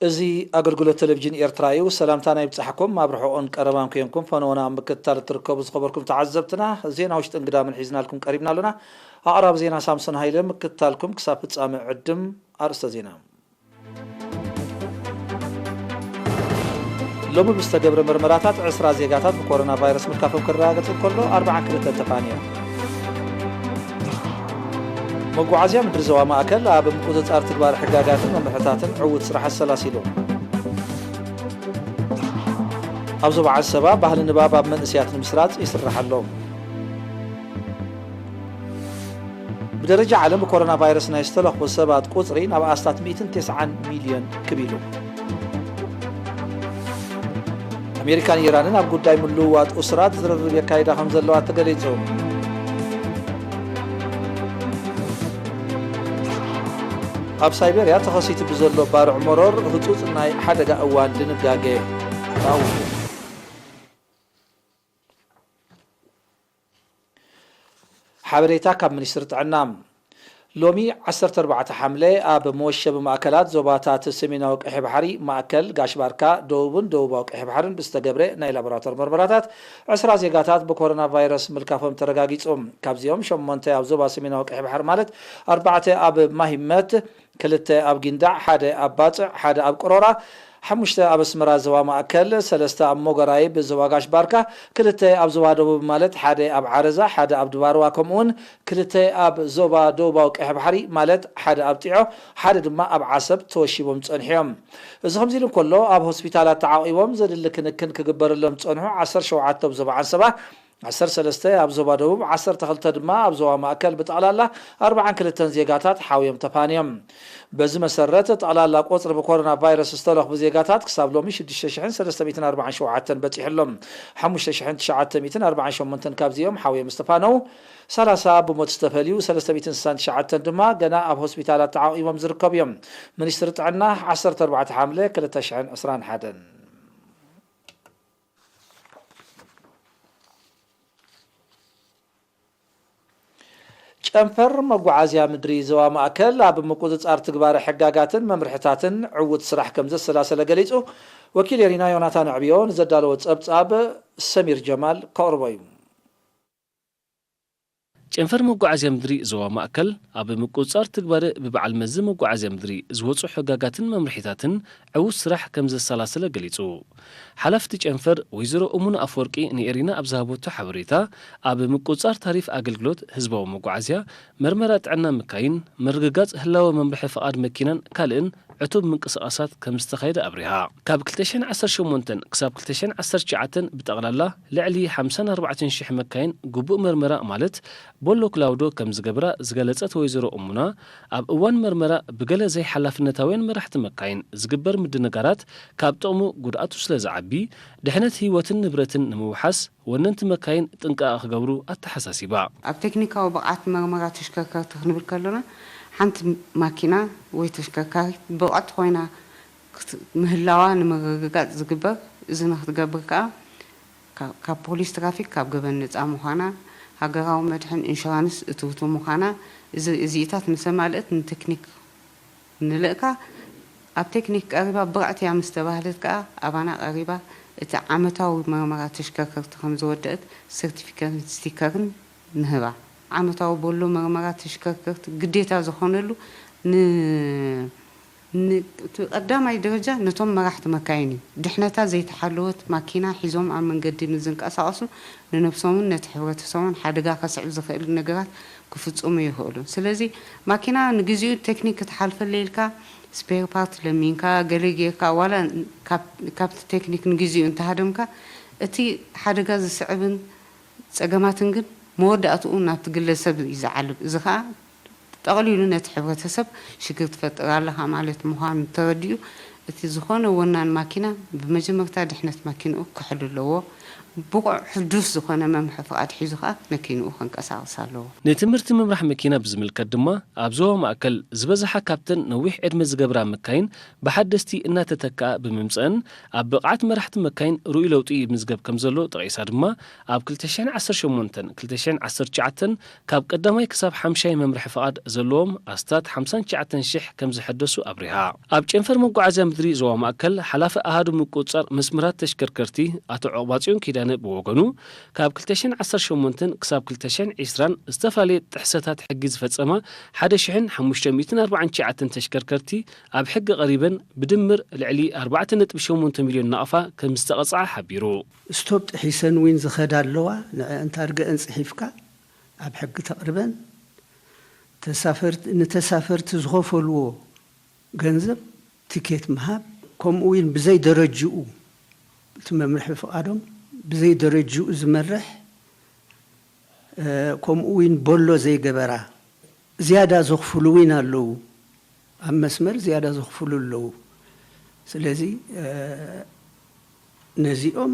እዚ ኣገልግሎት ቴሌቪዥን ኤርትራ እዩ። ሰላምታና ይብጻሕኩም። ኣብ ርሑቕን ቀረባን ኮንኩም ፈነወና ኣብ ምክትታል እትርከቡ ዝኸበርኩም ተዓዘብትና፣ ዜና ውሽጥን ግዳምን ሒዝናልኩም ቀሪብና ኣሎና። ኣቕራቢ ዜና ሳምሶን ሃይለ፣ ምክትታልኩም ክሳብ ፍጻመ ዕድም። ኣርእስተ ዜና። ሎሚ ብዝተገብረ መርመራታት ዕስራ ዜጋታት ብኮሮና ቫይረስ ምልካፎም ክረጋገጽ እንከሎ፣ ኣርብዓን ክልተን ተፋንዮም። መጓዓዝያ ምድሪ ዞባ ማእከል ኣብ ምቁጽጻር ትግባር ሕጋጋትን መምርሕታትን ዕዉት ስራሕ ኣሰላሲሉ። ኣብ ዞባ ዓሰባ ባህሊ ንባብ ኣብ መንእሰያት ንምስራጽ ይስራሕ ኣሎ። ብደረጃ ዓለም ብኮሮና ቫይረስ ናይ ዝተለኽፉ ሰባት ቁጽሪ ናብ ኣስታት ሚእትን ተስዓን ሚልዮን ክብ ኢሉ። ኣሜሪካን ኢራንን ኣብ ጉዳይ ምልውዋጥ ኡስራት ዝርርብ የካይዳ ከም ዘለዋ ተገሊጹ። ኣብ ሳይቤርያ ተኸሲቱ ብዘሎ ባርዕ መሮር ህጹጽ ናይ ሓደጋ እዋን ድንጋጌ ተኣዊጁ። ሓበሬታ ካብ ሚኒስትሪ ጥዕና። ሎሚ ዓሰርተ ኣርባዕተ ሓምለ ኣብ መወሸቢ ማእከላት ዞባታት ሰሜናዊ ቀይሕ ባሕሪ፣ ማእከል፣ ጋሽ ባርካ፣ ደቡብን ደቡባዊ ቀይሕ ባሕርን ብዝተገብረ ናይ ላቦራቶር መርመራታት ዕስራ ዜጋታት ብኮሮና ቫይረስ ምልካፎም ተረጋጊጹ። ካብዚኦም ሸሞንተ ኣብ ዞባ ሰሜናዊ ቀይሕ ባሕሪ ማለት ኣርባዕተ ኣብ ማሂመት፣ ክልተ ኣብ ጊንዳዕ፣ ሓደ ኣብ ባጽዕ፣ ሓደ ኣብ ቅሮራ፣ ሓሙሽተ ኣብ ኣስመራ ዞባ ማእከል፣ ሰለስተ ኣብ ሞገራይብ ዞባ ጋሽ ባርካ፣ ክልተ ኣብ ዞባ ደቡብ ማለት ሓደ ኣብ ዓረዛ፣ ሓደ ኣብ ድባርዋ፣ ከምኡውን ክልተ ኣብ ዞባ ደቡባዊ ቀይሕ ባሕሪ ማለት ሓደ ኣብ ጢዖ፣ ሓደ ድማ ኣብ ዓሰብ ተወሺቦም ጸኒሖም። እዚ ከምዚ ኢሉ እንከሎ፣ ኣብ ሆስፒታላት ተዓቂቦም ዘድሊ ክንክን ክግበረሎም ዝጸንሑ ዓሰርተ ሸውዓተ ኣብ ዞባ ዓንሰባ፣ ዓሰርተ ሰለስተ ኣብ ዞባ ደቡብ፣ ዓሰርተ ክልተ ድማ ኣብ ዞባ ማእከል፣ ብጠቕላላ ኣርብዓን ክልተን ዜጋታት ሓውዮም ተፋንዮም። በዚ መሰረት፣ ጠቕላላ ቁጽሪ ብኮሮና ቫይረስ ዝተለኽቡ ዜጋታት ክሳብ ሎሚ ሽዱሽተ ሽሕን ሰለስተ ሚእትን ኣርባዓን ሸውዓተን በጺሑ ኣሎ። ሓሙሽተ ሽሕን ትሽዓተ ሚእትን ኣርባዓን ሸሞንተን ካብዚኦም ሓውዮም ዝተፋነዉ፣ ሰላሳ ብሞት ዝተፈልዩ፣ ሰለስተ ሚእትን ስሳን ትሽዓተን ድማ ገና ኣብ ሆስፒታላት ተዓቂቦም ዝርከቡ እዮም። ሚኒስትሪ ጥዕና፣ ዓሰርተ ኣርባዕተ ሓምለ ክልተ ሽሕን ዕስራን ሓደን። ጨንፈር መጓዓዝያ ምድሪ ዞባ ማእከል ኣብ ምቁጽጻር ትግባረ ሕጋጋትን መምርሕታትን ዕዉት ስራሕ ከም ዘሰላሰለ ገሊጹ። ወኪል ኤሪና ዮናታን ኣዕብዮ ንዘዳለዎ ጸብጻብ ሰሚር ጀማል ከቕርቦ እዩ። ጨንፈር መጓዓዝያ ምድሪ ዞባ ማእከል ኣብ ምቁጽጻር ትግባረ ብበዓል መዚ መጓዓዝያ ምድሪ ዝወጹ ሕጋጋትን መምርሒታትን ዕዉት ስራሕ ከም ዘሰላሰለ ገሊጹ። ሓላፍቲ ጨንፈር ወይዘሮ እሙን ኣፈወርቂ ንኤሪና ኣብ ዝሃበቶ ሓበሬታ፣ ኣብ ምቁጽጻር ታሪፍ ኣገልግሎት ህዝባዊ መጓዓዝያ፣ መርመራ ጥዕና መካይን፣ ምርግጋጽ ህላወ መምርሒ ፍቓድ መኪናን ካልእን ዕቱብ ምንቅስቓሳት ከም ዝተኻየደ ኣብሪሃ። ካብ ክልተ ሽሕን ዓሰርተ ሸሞንተን ክሳብ ክልተ ሽሕን ዓሰርተ ትሽዓተን ብጠቕላላ ልዕሊ ሓምሳን ኣርባዕተን ሽሕ መካይን ግቡእ መርመራ ማለት ቦሎ ክላውዶ ከም ዝገብራ ዝገለጸት ወይዘሮ እሙና፣ ኣብ እዋን መርመራ ብገለ ዘይሓላፍነታውያን መራሕቲ መካይን ዝግበር ምድንጋራት ካብ ጥቕሙ ጉድኣቱ ስለ ዝዓቢ፣ ድሕነት ህይወትን ንብረትን ንምውሓስ ወነንቲ መካይን ጥንቃቐ ክገብሩ ኣተሓሳሲባ። ኣብ ቴክኒካዊ ብቕዓት መርመራ ተሽከርከርቲ ክንብል ከሎና፣ ሓንቲ ማኪና ወይ ተሽከርካሪት ብቕዕቲ ኮይና ክት-፣ ምህላዋ ንምርግጋጽ ዝግበር። እዚ ንክትገብር ከኣ፣ ካ-፣ ካብ ፖሊስ ትራፊክ ካብ ገበን ነጻ ምዃና፣ ሃገራዊ መድሕን ኢንሹራንስ እትውቱ ምዃና፣ እዚ፣ እዚኢታት ምስ ኣማልእት ንቴክኒክ ንልእካ። ኣብ ቴክኒክ ቀሪባ ብቕዕቲ እያ ምስ ተባህለት ከኣ፣ ኣባና ቀሪባ እቲ ዓመታዊ መርመራ ተሽከርከርቲ ከም ዝወደአት ሰርቲፊኬትን ስቲከርን ንህባ። ዓመታዊ ቦሎ መርመራ ተሽከርከርቲ ግዴታ ዝኾነሉ ን-፣ ን-፣ እቲ ቀዳማይ ደረጃ ነቶም መራሕቲ መካይን እዩ። ድሕነታ ዘይተሓለወት ማኪና ሒዞም ኣብ መንገዲ ምስ ዝንቀሳቐሱ ንነብሶምን ነቲ ሕብረተሰቦምን ሓደጋ ከስዕብ ዝኽእል ነገራት ክፍጽሙ ይኽእሉ። ስለዚ ማኪና ንግዚኡ ቴክኒክ ክትሓልፈለይ ኢልካ ስፔር ፓርት ለሚንካ፣ ገለ ጌርካ፣ ዋላ ካብ፣ ካብቲ ቴክኒክ ንግዚኡ እንተሃደምካ፣ እቲ ሓደጋ ዝስዕብን ጸገማትን ግን መወዳእትኡ ናብቲ ግለሰብ እዩ ዝዓልብ። እዚ ኸኣ ጠቕሊሉ ነቲ ሕብረተሰብ ሽግር ትፈጥር ኣለኻ ማለት ምዃኑ ተረዲኡ፣ እቲ ዝኾነ ወናን ማኪና ብመጀመርታ ድሕነት ማኪንኡ ክሕሉ ኣለዎ። ብቑዕ ሕዱስ ዝኾነ መምርሒ ፍቓድ ሒዙ ኸኣ መኪንኡ ከንቀሳቕስ ኣለዎ። ንትምህርቲ ምምራሕ መኪና ብዝምልከት ድማ፣ ኣብ ዞባ ማእከል ዝበዝሓ ካብተን ነዊሕ ዕድመ ዝገብራ መካይን ብሓደስቲ እናተተክኣ ብምምጸአን፣ ኣብ ብቕዓት መራሕቲ መካይን ርኡይ ለውጢ ይምዝገብ ከም ዘሎ ጠቒሳ ድማ፣ ኣብ ክልተ ሽሕን ዓሰርተ ሸሞንተን ክልተ ሽሕን ዓሰርተ ትሽዓተን ካብ ቀዳማይ ክሳብ ሓምሻይ መምርሒ ፍቓድ ዘለዎም ኣስታት ሓምሳን ትሽዓተን ሽሕ ከም ዝሐደሱ ኣብሪሃ። ኣብ ጨንፈር መጓዓዝያ ምድሪ ዞባ ማእከል ሓላፊ ኣሃዱ ምቁጽጻር መስመራት ተሽከርከርቲ ኣቶ ዑቕባጽዮን ኪዳነ ብወገኑ፣ ካብ ክልተ ሽሕን ዓሰርተ ሸሞንተን ክሳብ ክልተ ሽሕን ዕስራን ዝተፈላለየ ጥሕሰታት ሕጊ ዝፈጸማ ሓደ ሽሕን ሓሙሽተ ሚእትን ኣርባዓን ትሽዓተን ተሽከርከርቲ ኣብ ሕጊ ቀሪበን ብድምር ልዕሊ ኣርባዕተ ነጥቢ ሸሞንተ ሚልዮን ናቕፋ ከም ዝተቐጽዓ ሓቢሩ። ስቶፕ ጥሒሰን ዊን ዝኸዳ ኣለዋ። ንዐን ታርገአን ጽሒፍካ ኣብ ሕጊ ተቕርበን። ተሳፈርቲ ንተሳፈርቲ ዝኸፈልዎ ገንዘብ ትኬት ምሃብ፣ ከምኡ እውን ብዘይ ደረጅኡ እቲ መምርሒ ፍቓዶም ብዘይ ደረጅኡ ዝመርሕ፣ ከምኡ እውን ቦሎ ዘይገበራ ዝያዳ ዘኽፍሉ እውን ኣለዉ። ኣብ መስመር ዝያዳ ዘኽፍሉ ኣለዉ። ስለዚ ነዚኦም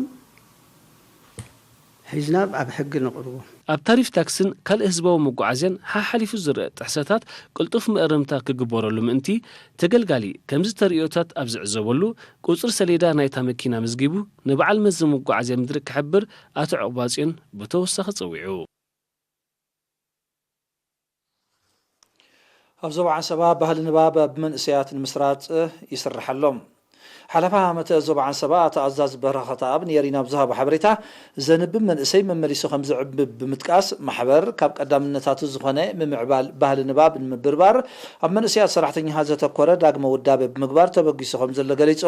ሒዝና ኣብ ሕጊ ነቕርቦ። ኣብ ታሪፍ ታክስን ካልእ ህዝባዊ መጓዓዝያን ሓሓሊፉ ዝረአ ጥሕሰታት ቅልጡፍ መእረምታ ክግበረሉ ምእንቲ፣ ተገልጋሊ ከምዚ ተርእዮታት ኣብ ዝዕዘበሉ፣ ቁጽሪ ሰሌዳ ናይታ መኪና መዝጊቡ ንበዓል መዚ መጓዓዝያ ምድሪ ክሕብር ኣቶ ዑቕባጽዮን ብተወሳኺ ጸዊዑ። ኣብ ዞባ ዓንሰባ ባህሊ ንባብ ኣብ መንእሰያት ንምስራጽ ይስራሕ ኣሎ። ሓላፊ ሃመተ ዞባ ዓንሰባ ኣቶ ኣዛዝ በረኸተኣብ ንየሪና ኣብ ዝሃቦ ሓበሬታ፣ ዘንብብ መንእሰይ መመሊሱ ከም ዝዕብብ ብምጥቃስ፣ ማሕበር ካብ ቀዳምነታቱ ዝኾነ ምምዕባል ባህሊ ንባብ ንምብርባር ኣብ መንእሰያት ሰራሕተኛታት ዘተኮረ ዳግመ ውዳበ ብምግባር ተበጊሱ ከም ዘሎ ገሊጹ።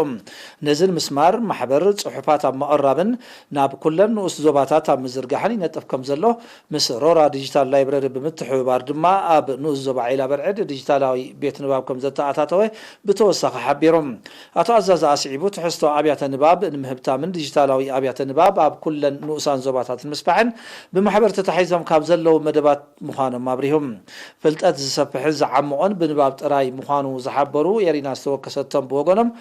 ነዚ ንምስማር ማሕበር ጽሑፋት ኣብ ምቕራብን ናብ ኩለን ንኡስ ዞባታት ኣብ ምዝርጋሕን ይነጥፍ ከም ዘሎ ምስ ሮራ ዲጂታል ላይብረሪ ብምትሕብባር ድማ ኣብ ንኡስ ዞባ ዒላ በርዕድ ዲጂታላዊ ቤት ንባብ ከም ዘተኣታተወ ብተወሳኺ ሓቢሩ። ኣቶ ኣዛዚ ኣስዒቡ ትሕዝቶ ኣብያተ ንባብ ንምህብታምን ዲጂታላዊ ኣብያተ ንባብ ኣብ ኩለን ንኡሳን ዞባታት ንምስፋሕን ብማሕበር ተታሒዞም ካብ ዘለዉ መደባት ምዃኖም ኣብሪሁ። ፍልጠት ዝሰፍሕን ዝዓምቖን ብንባብ ጥራይ ምዃኑ ዝሓበሩ ኤሪና ዝተወከሰቶም ብወገኖም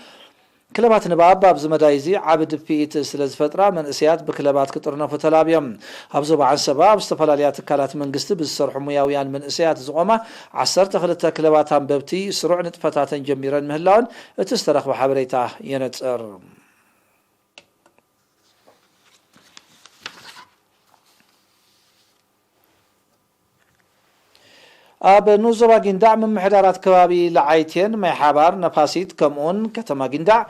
ክለባት ንባብ ኣብዚ መዳይ እዚ ዓቢ ድፍኢት ስለ ዝፈጥራ፣ መንእሰያት ብክለባት ክጥርነፉ ተላብዮም። ኣብ ዞባ ዓንሰባ ኣብ ዝተፈላለያ ትካላት መንግስቲ ብዝሰርሑ ሞያውያን መንእሰያት ዝቖማ ዓሰርተ ክልተ ክለባት ኣንበብቲ ስሩዕ ንጥፈታተን ጀሚረን ምህላወን እቲ ዝተረኽበ ሓበሬታ የነጽር። ኣብ ንኡስ ዞባ ጊንዳዕ ምምሕዳራት ከባቢ ለዓይቴን ማይ ሓባር ነፋሲት ከምኡውን ከተማ ጊንዳዕ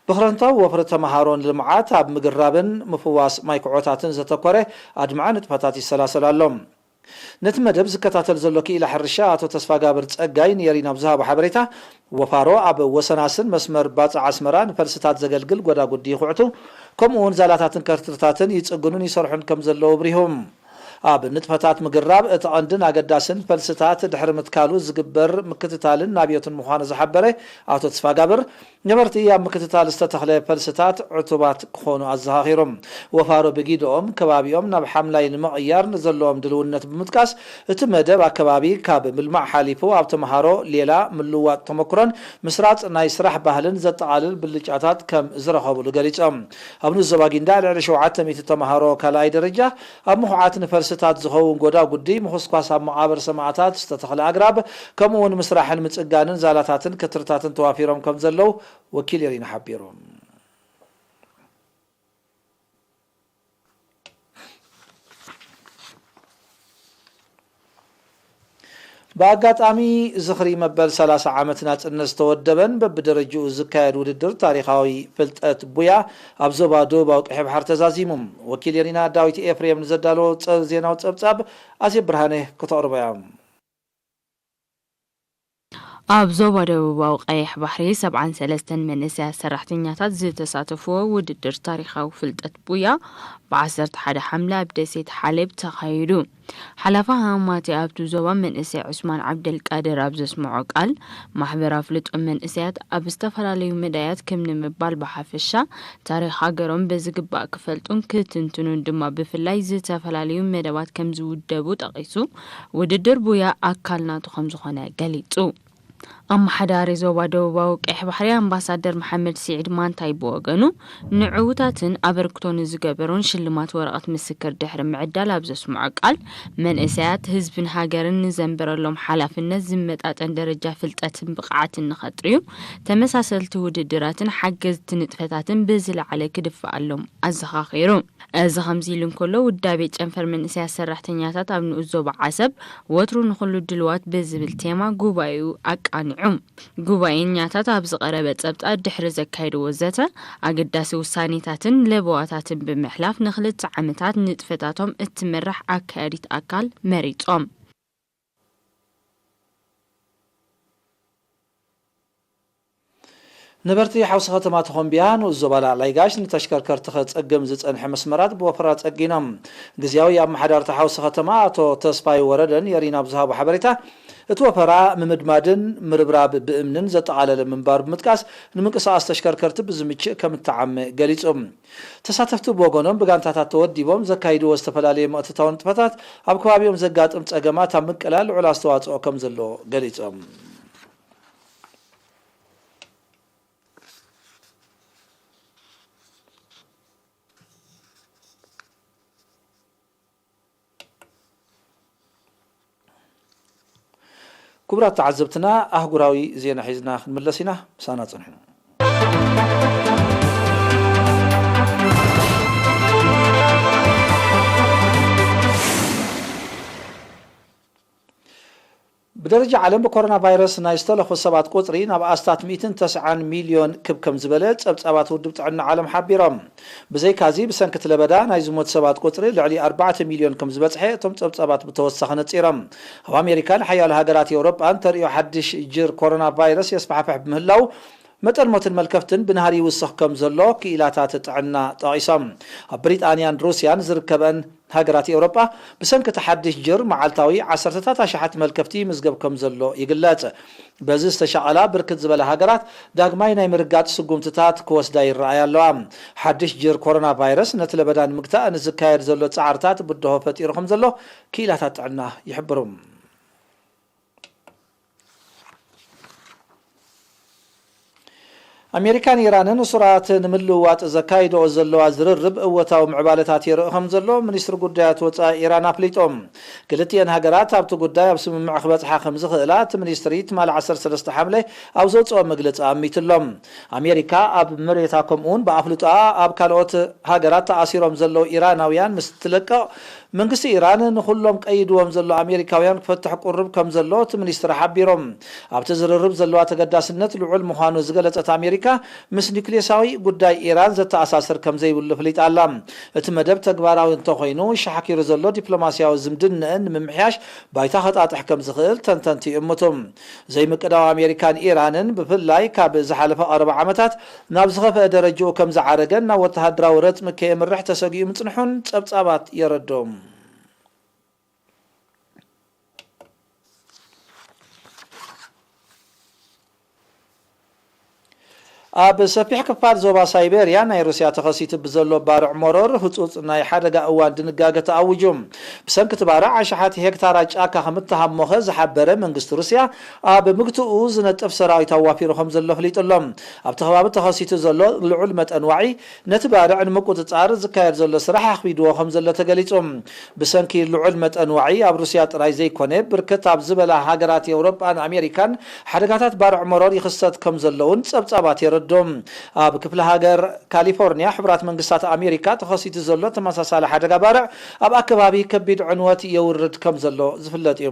ብክረምታዊ ወፍሪ ተምሃሮ ንልምዓት ኣብ ምግራብን ምፍዋስ ማይ ክዖታትን ዘተኮረ ኣድማዒ ንጥፈታት ይሰላሰል ኣሎ። ነቲ መደብ ዝከታተል ዘሎ ክኢላ ሕርሻ ኣቶ ተስፋጋብር ጸጋይ ንየሪና ኣብ ዝሃቦ ሓበሬታ፣ ወፋሮ ኣብ ወሰናስን መስመር ባጽዕ ኣስመራ ንፈልስታት ዘገልግል ጎዳጉዲ ይኹዕቱ፣ ከምኡ እውን ዛላታትን ከርትርታትን ይጽግኑን ይሰርሑን ከም ዘለዉ ኣብሪሁ። ኣብ ንጥፈታት ምግራብ እቲ ቀንድን ኣገዳስን ፈልስታት ድሕሪ ምትካሉ ዝግበር ምክትታልን ናብዮትን ምዃኑ ዝሓበረ ኣቶ ተስፋጋብር፣ ነበርቲ ኣብ ምክትታል ዝተተኽለ ፈልስታት ዕቱባት ክኾኑ ኣዘኻኺሩ። ወፋሮ ብጊደኦም ከባቢኦም ናብ ሓምላይ ንምቕያር ንዘለዎም ድልውነት ብምጥቃስ፣ እቲ መደብ ኣከባቢ ካብ ምልማዕ ሓሊፉ ኣብ ተምሃሮ ሌላ ምልውዋጥ ተመክሮን ምስራጽ ናይ ስራሕ ባህልን ዘጠቓልል ብልጫታት ከም ዝረኸብሉ ገሊጾም። ኣብ ንኡስ ዞባ ጊንዳዕ ልዕሊ ሸውዓተ ሚእቲ ተምሃሮ ካልኣይ ደረጃ ኣብ ምኹዓት ንፈልስታት ዝኸውን ጎዳጉዲ፣ ምኹስኳስ ኣብ መቓብር ሰማእታት ዝተተኽለ ኣግራብ፣ ከምኡ እውን ምስራሕን ምጽጋንን ዛላታትን ክትርታትን ተዋፊሮም ከም ዘለዉ ወኪል ኤሪና ሓቢሩ። ብኣጋጣሚ ዝኽሪ መበል ሰላሳ ዓመት ናጽነት ዝተወደበን በብደረጅኡ ዝካየድ ውድድር ታሪኻዊ ፍልጠት ቡያ ኣብ ዞባ ደቡባዊ ቀይሕ ባሕሪ ተዛዚሙ። ወኪል ኤሪና ዳዊት ኤፍሬም ንዘዳለዎ ጸ- ዜናዊ ጸብጻብ ኣዜብ ብርሃነ ክተቕርቦ እያ። ኣብ ዞባ ደቡባዊ ቀይሕ ባሕሪ ሰብዓን ሰለስተን መንእሰያት ሰራሕተኛታት ዝተሳተፍዎ ውድድር ታሪኻዊ ፍልጠት ቡያ ብ ዓሰርተ ሓደ ሓምለ ኣብ ደሴት ሓሌብ ተኻይዱ። ሓላፊ ሃማቴ ኣብቲ ዞባ መንእሰይ ዑስማን ዓብደልቃድር ኣብ ዘስምዖ ቃል፣ ማሕበር ኣፍልጦ መንእሰያት ኣብ ዝተፈላለዩ መዳያት ከም ንምባል ብሓፈሻ ታሪኽ ሃገሮም ብዝግባእ ክፈልጡን ክትንትኑን ድማ ብፍላይ ዝተፈላለዩ መደባት ከም ዝውደቡ ጠቒሱ፣ ውድድር ቡያ ኣካል ናቱ ከም ዝኾነ ገሊጹ። ኣመሓዳሪ ዞባ ደቡባዊ ቀይሕ ባሕሪ ኣምባሳደር መሓመድ ስዒድ ማንታይ ብወገኑ፣ ንዕውታትን ኣበርክቶ ንዝገበሩን ሽልማት ወረቐት ምስክር ድሕሪ ምዕዳል ኣብ ዘስምዖ ቃል፣ መንእሰያት ህዝብን ሃገርን ንዘንበረሎም ሓላፍነት ዝመጣጠን ደረጃ ፍልጠትን ብቕዓትን ንኸጥርዩ፣ ተመሳሰልቲ ውድድራትን ሓገዝቲ ንጥፈታትን ብዝለዓለ ክድፍኣሎም ኣዘኻኺሩ። እዚ ከምዚ ኢሉ እንከሎ፣ ውዳቤ ጨንፈር መንእሰያት ሰራሕተኛታት ኣብ ንኡስ ዞባ ዓሰብ፣ ወትሩ ንኹሉ ድልዋት ብዝብል ቴማ ጉባኤኡ ኣቃኒዑ። ጉባኤኛታት ኣብ ዝቐረበ ጸብጻብ ድሕሪ ዘካየድዎ ዘተ፣ ኣገዳሲ ውሳኔታትን ለበዋታትን ብምሕላፍ፣ ንኽልተ ዓመታት ንጥፈታቶም እትመርሕ ኣካያዲት ኣካል መሪጾም። ነበርቲ ሓውሲ ከተማ ተኾምቢያ ንኡስ ዞባ ላዕላይ ጋሽ ንተሽከርከርቲ ከጸግም ዝጸንሐ መስመራት ብወፈራ ጸጊኖም። ግዝያዊ ኣመሓዳርቲ ሓውሲ ከተማ ኣቶ ተስፋይ ወረደን የሪና ብዝሃቦ ሓበሬታ፣ እቲ ወፈራ ምምድማድን ምርብራብ ብእምንን ዘጠቓለለ ምንባሩ ብምጥቃስ፣ ንምንቅስቓስ ተሽከርከርቲ ብዝምችእ ከም እተዓመ ገሊጹ። ተሳተፍቲ ብወገኖም ብጋንታታት ተወዲቦም ዘካይድዎ ዝተፈላለየ ምእትታው ንጥፈታት ኣብ ከባቢኦም ዘጋጥም ጸገማት ኣብ ምቅላል ልዑል ኣስተዋጽኦ ከም ዘለዎ ገሊጾም። ክቡራት ተዓዘብትና፣ ኣህጉራዊ ዜና ሒዝና ክንምለስ ኢና። ምሳና ጽንሑ። ብደረጃ ዓለም ብኮሮና ቫይረስ ናይ ዝተለኹ ሰባት ቁጽሪ ናብ ኣስታት ሚእትን ተስዓን ሚልዮን ክብ ከም ዝበለ ጸብጻባት ውድብ ጥዕና ዓለም ሓቢሮም። ብዘይካዚ፣ ብሰንኪ እቲ ለበዳ ናይ ዝሞት ሰባት ቁጽሪ ልዕሊ ኣርባዕተ ሚልዮን ከም ዝበጽሐ እቶም ጸብጻባት ብተወሳኺ ነጺሮም። ኣብ ኣሜሪካን ሓያሎ ሃገራት ኤውሮጳን ተርእዮ ሓድሽ ጅር ኮሮና ቫይረስ የስፋሕፍሕ ብምህላው፣ መጠን ሞትን መልከፍትን ብናህሪ ይውስኽ ከም ዘሎ ክኢላታት ጥዕና ጠቒሶም። ኣብ ብሪጣንያን ሩስያን ዝርከበን ሃገራት ኤውሮጳ፣ ብሰንኪ እቲ ሓድሽ ጅር መዓልታዊ ዓሰርተታት ኣሽሓት መልከፍቲ ይምዝገብ ከም ዘሎ ይግለጽ። በዚ ዝተሻቐላ ብርክት ዝበላ ሃገራት ዳግማይ ናይ ምርጋጥ ስጉምትታት ክወስዳ ይረኣያ ኣለዋ። ሓድሽ ጅር ኮሮና ቫይረስ ነቲ ለበዳ ንምግታእ ንዝካየድ ዘሎ ጻዕርታት ብድሆ ፈጢሩ ከም ዘሎ ክኢላታት ጥዕና ይሕብሩ። ኣሜሪካን ኢራንን እሱራት ንምልውዋጥ ዘካይድኦ ዘለዋ ዝርርብ እወታዊ ምዕባለታት የርኢ ከም ዘሎ ሚኒስትሪ ጉዳያት ወጻኢ ኢራን ኣፍሊጡ። ክልቲኤን ሃገራት ኣብቲ ጉዳይ ኣብ ስምምዕ ክበጽሓ ከም ዝኽእላ እቲ ሚኒስትሪ ትማሊ ዓሰርተ ሰለስተ ሓምለ ኣብ ዘውጽኦ መግለጺ ኣሚቱ ኣሎ። ኣሜሪካ ኣብ መሬታ ከምኡውን ብኣፍልጦኣ ኣብ ካልኦት ሃገራት ተኣሲሮም ዘለዉ ኢራናውያን ምስ ትለቅቕ፣ መንግስቲ ኢራን ንኹሎም ቀይድዎም ዘሎ ኣሜሪካውያን ክፈትሕ ቁርብ ከም ዘሎ እቲ ሚኒስትሪ ሓቢሮም። ኣብቲ ዝርርብ ዘለዋ ተገዳስነት ልዑል ምዃኑ ዝገለጸት ኣሜሪካ፣ ምስ ኒውክሌሳዊ ጉዳይ ኢራን ዘተኣሳስር ከም ዘይብሉ ኣፍሊጣ ኣላ። እቲ መደብ ተግባራዊ እንተኾይኑ፣ ሻሕኪሩ ዘሎ ዲፕሎማስያዊ ዝምድንአን ንምምሕያሽ ባይታ ከጣጥሕ ከም ዝኽእል ተንተንቲ ይእምቱ። ዘይምቅዳው ኣሜሪካን ኢራንን፣ ብፍላይ ካብ ዝሓለፈ ቀረባ ዓመታት ናብ ዝኸፍአ ደረጃኡ ከም ዝዓረገን ናብ ወተሃደራዊ ረጽሚ ከየምርሕ ተሰጊኡ ምጽንሑን ጸብጻባት የረድኡ። ኣብ ሰፊሕ ክፋል ዞባ ሳይቤርያ ናይ ሩስያ ተኸሲቱ ብዘሎ ባርዕ መሮር ህጹጽ ናይ ሓደጋ እዋን ድንጋገ ተኣዊጁ። ብሰንኪ እቲ ባርዕ ኣሽሓት ሄክታራት ጫካ ከም እተሃሞኸ ዝሓበረ መንግስቲ ሩስያ፣ ኣብ ምግትኡ ዝነጥፍ ሰራዊት ኣዋፊሩ ከም ዘሎ ኣፍሊጡ ኣሎ። ኣብቲ ከባቢ ተኸሲቱ ዘሎ ልዑል መጠን ዋዒ፣ ነቲ ባርዕ ንምቁጽጻር ዝካየድ ዘሎ ስራሕ ኣኽቢድዎ ከም ዘሎ ተገሊጹ። ብሰንኪ ልዑል መጠን ዋዒ፣ ኣብ ሩስያ ጥራይ ዘይኮነ፣ ብርክት ኣብ ዝበላ ሃገራት ኤውሮጳን ኣሜሪካን ሓደጋታት ባርዕ መሮር ይኽሰት ከም ዘሎ እውን ጸብጻባት የረድኡ። ኣብ ክፍለ ሃገር ካሊፎርኒያ፣ ሕቡራት መንግስታት ኣሜሪካ ተኸሲቱ ዘሎ ተመሳሳሊ ሓደጋ ባርዕ፣ ኣብ ኣከባቢ ከቢድ ዕንወት የውርድ ከም ዘሎ ዝፍለጥ እዩ።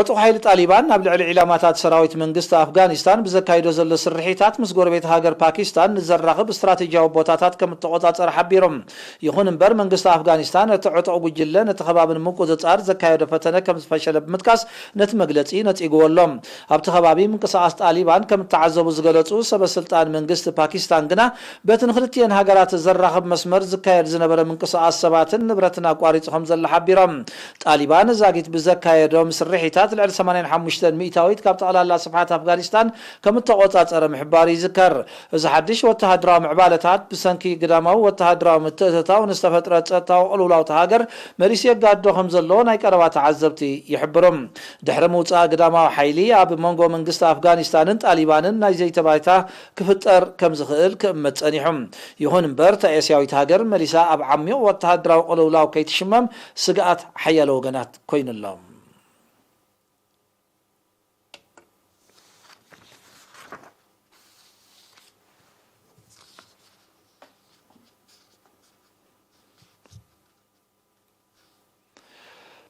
ዕጡቕ ሓይሊ ጣሊባን ኣብ ልዕሊ ዒላማታት ሰራዊት መንግስቲ ኣፍጋኒስታን ብዘካይዶ ዘሎ ስርሒታት፣ ምስ ጎረቤት ሃገር ፓኪስታን ንዘራኽብ ስትራቴጂያዊ ቦታታት ከም እተቖጻጸረ ሓቢሮም። ይኹን እምበር፣ መንግስቲ ኣፍጋኒስታን እቲ ዕጡቕ ጉጅለ ነቲ ከባቢ ንምቁጽጻር ዘካየዶ ፈተነ ከም ዝፈሸለ ብምጥቃስ፣ ነቲ መግለጺ ነጺግዎ ኣሎ። ኣብቲ ከባቢ ምንቅስቓስ ጣሊባን ከም እተዓዘቡ ዝገለጹ ሰበ ስልጣን መንግስቲ ፓኪስታን ግና፣ በቲ ንክልቲኤን ሃገራት ዘራኽብ መስመር ዝካየድ ዝነበረ ምንቅስቓስ ሰባትን ንብረትን ኣቋሪጹ ከም ዘሎ ሓቢሮም። ጣሊባን ዛጊት ብዘካየዶም ስርሒታት፣ ልዕሊ ሰማንያን ሓሙሽተን ሚእታዊት ካብ ጠቕላላ ስፍሓት ኣፍጋኒስታን ከም እተቖጻጸረ ምሕባሩ ይዝከር። እዚ ሓድሽ ወተሃደራዊ ምዕባለታት፣ ብሰንኪ ግዳማዊ ወተሃደራዊ ምትእትታው ንዝተፈጥረ ጸጥታዊ ቅልውላው እታ ሃገር መሊሱ የጋድዶ ከም ዘሎ ናይ ቀረባ ተዓዘብቲ ይሕብሩ። ድሕሪ ምውጻእ ግዳማዊ ሓይሊ፣ ኣብ መንጎ መንግስቲ ኣፍጋኒስታንን ጣሊባንን ናይ ዘይተባይታ ክፍጠር ከም ዝኽእል ክእመት ጸኒሑ። ይኹን እምበር፣ እታ ኤስያዊት ሃገር መሊሳ ኣብ ዓሚቕ ወተሃደራዊ ቅልውላው ከይትሽመም ስግኣት ሓያሎ ወገናት ኮይኑ ኣሎ።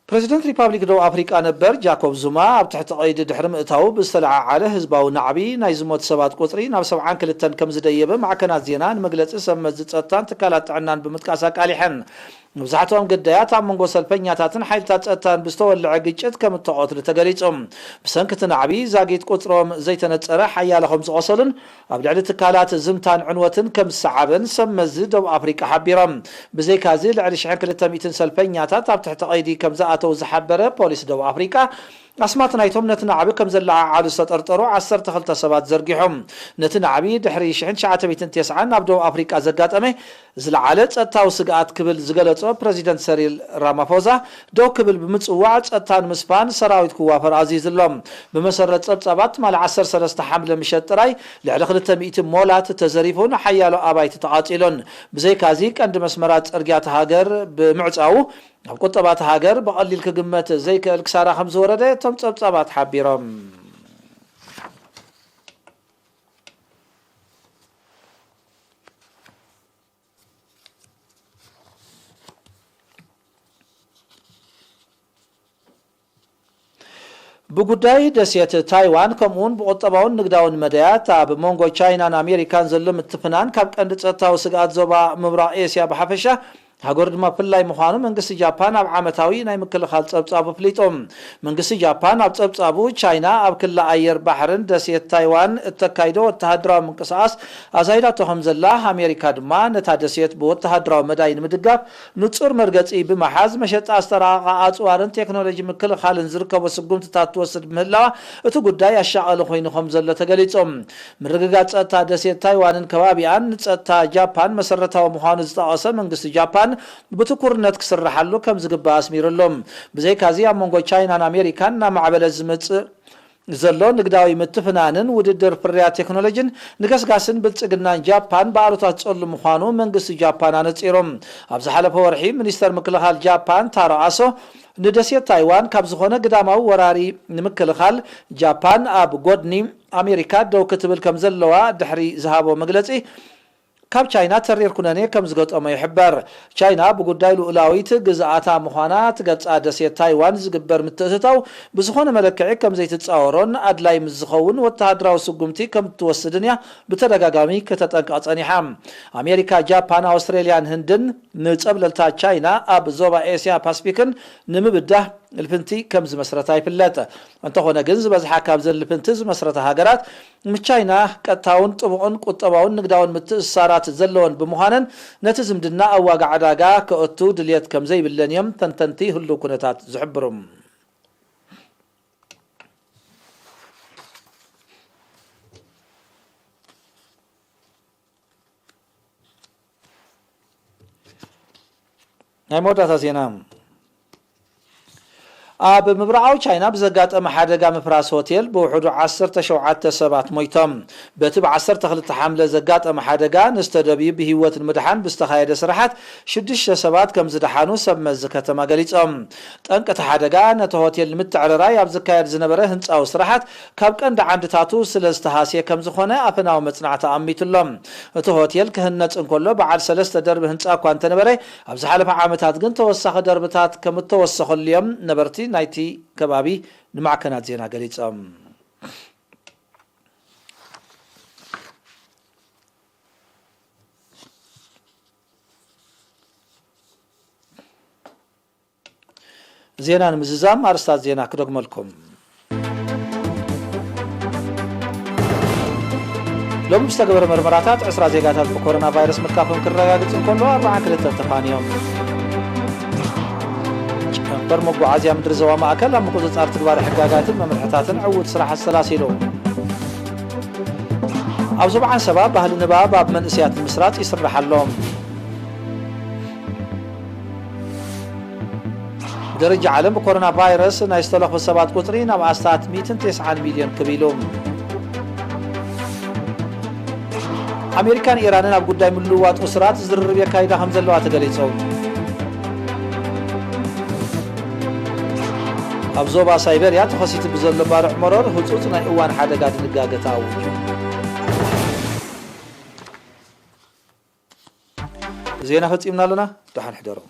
ፕረዚደንት ሪፓብሊክ ደቡብ ኣፍሪቃ ነበር ጃኮብ ዙማ ኣብ ትሕቲ ቀይዲ ድሕሪ ምእታዉ፣ ብዝተለዓዓለ ህዝባዊ ናዕቢ ናይ ዝሞት ሰባት ቁጽሪ ናብ ሰብዓን ክልተን ከም ዝደየበ ማዕከናት ዜና ንመግለጺ ሰብ መዚ ጸጥታን ትካላት ጥዕናን ብምጥቃስ ኣቃሊሐን። መብዛሕትኦም ግዳያት ኣብ መንጎ ሰልፈኛታትን ሓይልታት ጸጥታን ብዝተወልዐ ግጭት ከም እተቐትሉ ተገሊጹ። ብሰንኪ እቲ ናዕቢ ዛጊት ቁጽሮም ዘይተነጸረ ሓያለ ከም ዝቖሰሉን ኣብ ልዕሊ ትካላት ዝምታን ዕንወትን ከም ዝሰዓበን ሰብ መዚ ደቡብ ኣፍሪቃ ሓቢሮም። ብዘይካዚ፣ ልዕሊ ሽሕን ክልተ ሚእትን ሰልፈኛታት ኣብ ትሕቲ ቀይዲ ከም ዝኣተው ዝሓበረ ፖሊስ ደቡብ ኣፍሪቃ፣ ኣስማት ናይቶም ነቲ ናዕቢ ከም ዘለዓዓሉ ዝተጠርጠሩ ዓሰርተ ክልተ ሰባት ዘርጊሖም። ነቲ ናዕቢ ድሕሪ ሽሕን ትሽዓተ ሚእትን ተስዓን ኣብ ደቡብ ኣፍሪቃ ዘጋጠመ ዝለዓለ ጸጥታዊ ስግኣት ክብል ዝገለጾ ፕረዚደንት ሰሪል ራማፎዛ፣ ደው ክብል ብምጽዋዕ፣ ጸጥታ ንምስፋን ሰራዊት ክዋፈር ኣዚዙ ኣሎ። ብመሰረት ጸብጻባት፣ ትማሊ ዓሰርተ ሰለስተ ሓምለ ምሸት ጥራይ ልዕሊ ክልተ ሚእቲ ሞላት ተዘሪፉን ሓያሎ ኣባይቲ ተቓጺሉን። ብዘይካዚ፣ ቀንዲ መስመራት ጽርግያ እታ ሃገር ብምዕጻዉ፣ ኣብ ቁጠባ እታ ሃገር ብቐሊል ክግመት ዘይክእል ክሳራ ከም ዝወረደ እቶም ጸብጻባት ሓቢሮም። ብጉዳይ ደሴት ታይዋን፣ ከምኡውን ብቁጠባውን ንግዳውን መዳያት፣ ኣብ መንጎ ቻይናን ኣሜሪካን ዘሎ ምትፍናን፣ ካብ ቀንዲ ጸጥታዊ ስግኣት ዞባ ምብራቕ ኤስያ ብሓፈሻ፣ ሃገሩ ድማ ብፍላይ ምዃኑ መንግስቲ ጃፓን ኣብ ዓመታዊ ናይ ምክልኻል ጸብጻቡ ኣፍሊጡ። መንግስቲ ጃፓን ኣብ ጸብጻቡ፣ ቻይና ኣብ ክሊ ኣየር፣ ባሕርን ደሴት ታይዋን እተካይዶ ወተሃደራዊ ምንቅስቓስ ኣዛይዳቶ ከም ዘላ፣ ኣሜሪካ ድማ ነታ ደሴት ብወተሃደራዊ መዳይ ንምድጋፍ ንጹር መርገጺ ብምሓዝ፣ መሸጣ ዝተራቐቓ ኣጽዋርን ቴክኖሎጂ ምክልኻልን ዝርከቦ ስጉምትታት ትወስድ ምህላዋ፣ እቲ ጉዳይ ኣሻቓሊ ኮይኑ ከም ዘሎ ተገሊጹ። ምርግጋጽ ጸጥታ ደሴት ታይዋንን ከባቢኣን ንጸጥታ ጃፓን መሰረታዊ ምዃኑ ዝጠቐሰ መንግስቲ ጃፓን፣ ብትኩርነት ክስርሓሉ ከም ዝግባእ ኣስሚሩሉ። ብዘይካዚ፣ ኣብ መንጎ ቻይናን ኣሜሪካን እናማዕበለ ዝመጽእ ዘሎ ንግዳዊ ምትፍናንን ውድድር ፍርያት ቴክኖሎጂን ንገስጋስን ብልጽግናን ጃፓን ብኣሉታ ዝጸሉ ምዃኑ መንግስቲ ጃፓን ኣነጺሩ። ኣብ ዝሓለፈ ወርሒ፣ ሚኒስተር ምክልኻል ጃፓን ታሮ ኣሶ፣ ንደሴት ታይዋን ካብ ዝኾነ ግዳማዊ ወራሪ ንምክልኻል፣ ጃፓን ኣብ ጎድኒ ኣሜሪካ ደው ክትብል ከም ዘለዋ ድሕሪ ዝሃቦ መግለጺ፣ ካብ ቻይና ተሪር ኩነኔ ከም ዝገጠሞ ይሕበር። ቻይና ብጉዳይ ልኡላዊት ግዝኣታ ምዃና ትገልጻ ደሴት ታይዋን ዝግበር ምትእትታው ብዝኾነ መለክዒ ከም ዘይትጻወሮን ኣድላይ ምስ ዝኸውን ወተሃደራዊ ስጉምቲ ከም እትወስድን እያ ብተደጋጋሚ ከተጠንቅቕ ጸኒሓ። ኣሜሪካ፣ ጃፓን፣ ኣውስትሬልያን ህንድን ንጸብለልታ ቻይና ኣብ ዞባ ኤስያ ፓስፊክን ንምብዳህ ልፍንቲ ከም ዝመስረታ ይፍለጥ። እንተኾነ ግን፣ ዝበዝሓ ካብዘን ልፍንቲ ዝመስረታ ሃገራት ምስ ቻይና ቀጥታውን ጥቡቕን ቁጠባውን ንግዳውን ምትእስሳራት ዘለወን ብምዃነን፣ ነቲ ዝምድና ኣብ ዋጋ ዕዳጋ ከእቱ ድልየት ከም ዘይብለን እዮም ተንተንቲ ህሉው ኩነታት ዝሕብሩ። ናይ መወዳእታ ዜና። ኣብ ምብራቓዊ ቻይና ብዘጋጠመ ሓደጋ ምፍራስ ሆቴል ብውሕዱ ዓሰርተ ሸውዓተ ሰባት ሞይቶም። በቲ ብ ዓሰርተ ክልተ ሓምለ ዘጋጠመ ሓደጋ ንዝተደብዩ ብህይወት ንምድሓን ብዝተኻየደ ስራሓት ሽዱሽተ ሰባት ከም ዝደሓኑ ሰብ መዚ ከተማ ገሊጾም። ጠንቂ እቲ ሓደጋ ነቲ ሆቴል ንምትዕርራይ ኣብ ዝካየድ ዝነበረ ህንጻዊ ስራሓት ካብ ቀንዲ ዓንድታቱ ስለ ዝተሃስየ ከም ዝኾነ ኣፈናዊ መጽናዕቲ ኣሚቱ ኣሎ። እቲ ሆቴል ክህነጽ እንከሎ በዓል ሰለስተ ደርቢ ህንጻ እኳ እንተነበረ፣ ኣብ ዝሓለፈ ዓመታት ግን ተወሳኺ ደርብታት ከም እተወሰኸሉ እዮም ነበርቲ ናይቲ ከባቢ ንማዕከናት ዜና ገሊጾም። ዜና ንምዝዛም ኣርስታት ዜና ክደግመልኩም። ሎሚ ብዝተገበረ መርመራታት ዕስራ ዜጋታት ብኮሮና ቫይረስ ምትካፎም ክረጋግጽ እንከሎ ኣርባዓ ክልተ ተፋንዮም። ጨንፈር መጓዓዝያ ምድሪ ዞባ ማእከል ኣብ ምቁጽጻር ትግባረ ሕጋጋትን መምርሕታትን ዕዉት ስራሕ ኣሰላሲሉ። ኣብ ዞባ ዓንሰባ ባህሊ ንባብ ኣብ መንእሰያት ንምስራጽ ይስራሕ ኣሎ። ብደረጃ ዓለም ብኮሮና ቫይረስ ናይ ዝተለኽፉ ሰባት ቁጽሪ ናብ ኣስታት ሚእትን ተስዓን ሚልዮን ክብ ኢሉ። ኣሜሪካን ኢራንን ኣብ ጉዳይ ምልውዋጥ እሱራት ዝርርብ የካይዳ ከም ዘለዋ ተገሊጹ። ኣብ ዞባ ሳይበርያ ተኸሲቱ ብዘሎ ባርዕ መሮር ህጹጽ ናይ እዋን ሓደጋ ድንጋገ ተኣዊጁ። ዜና ፈጺምና ኣለና። ደሓን ሕደሩ።